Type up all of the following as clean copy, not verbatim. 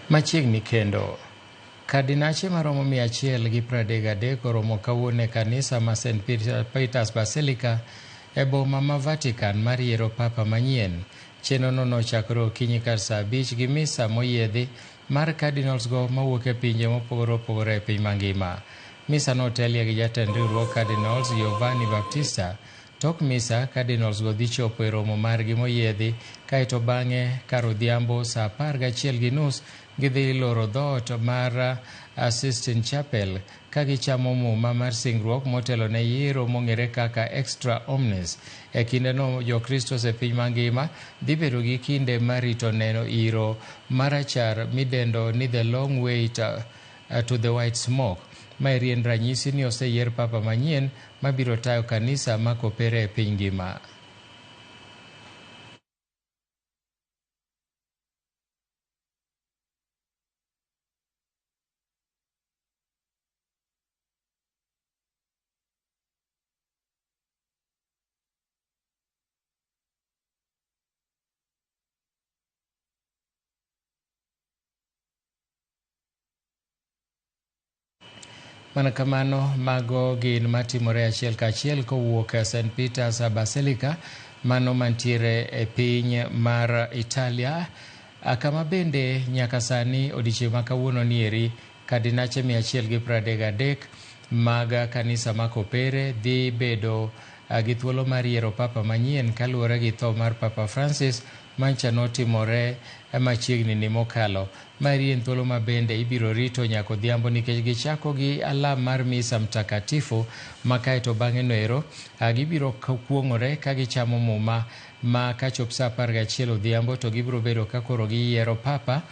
Machiegni kendo. Kardinache maromo 133 oromo kawuono e kanisa ma St. Peter's Basilica e boma ma Vatican mar yiero papa manyien. Chenrono nochakore okinyi kar saa 5 gi misa moyiedhi mar cardinals go mawuok e pinje mopogore opogore e piny mangima. Misa notelie gi jatend riwruog cardinals Giovanni Baptista. Tok misa, cardinals go dhi chopo e romo margi moyiedhi, kaeto bang'e kar odhiambo saa 11:30 gidhi loro dhoot mar Sistine Chapel ka gichamo muma mar singruok motelo ne yiero mong'ere kaka Extra Omnes. E kindeno Jokristo e piny mangima dhi bedo gi kinde mar rito neno iro marachar midendo ni The Long Wait to the White Smoke. Maeri en ranyisi ni oseyier papa manyien mabiro tayo kanisa ma kopere e piny ngima. Mana kamano, mago gin matimore achiel kachiel kowuok e St. Peter's Basilica, mano mantiere e piny mar Italia, kama bende nyaka sani odiechieng' ma kawuono nieri kardinache 133 mag kanisa ma kopere dhi bedo gi thuolo mar yiero papa manyien kaluwore gi tho mar Papa Francis mancha notimore machiegni ni mokalo. Maeri en thuolo ma bende ibiro rito nyaka odhiambo nikech gichako gi alam mar misa mtakatifu ma kaeto bang'e noero gibiro kuong'ore ka gichamo muma ma kachop saa 11 odhiambo to gibiro bedo ka koro giyiero papa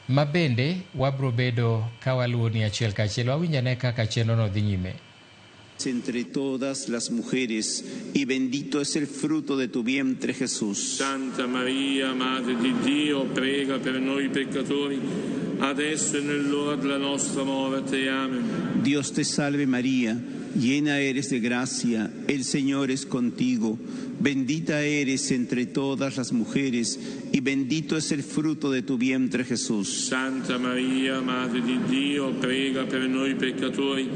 ma bende wabiro bedo ka waluwo ni achiel kachiel. Wawinj ane kaka chenrono dhi nyime. Entre todas las mujeres, y bendito es el fruto de tu vientre, Jesús. Santa Maria, Madre di Dio, prega per noi peccatori, adesso e nell'ora della nostra morte. Amen. Dios te salve María, llena eres de gracia, el Señor es contigo. Bendita eres entre todas las mujeres, y bendito es el fruto de tu vientre, Jesús. Santa Maria, Madre di Dio, prega per noi peccatori,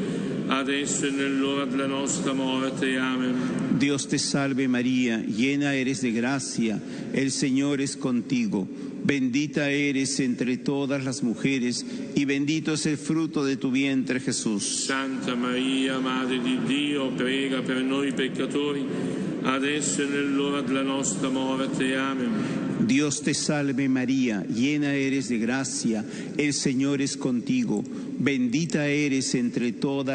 adesso e nell'ora della nostra morte. Amen. Dios te salve María, llena eres de gracia, el Señor es contigo. Bendita eres entre todas las mujeres, y bendito es el fruto de tu vientre, Jesús. Santa Maria, Madre di Dio, prega per noi peccatori, adesso e nell'ora della nostra morte. Amen. Dios te salve María, llena eres de gracia, el Señor es contigo. Bendita eres entre todas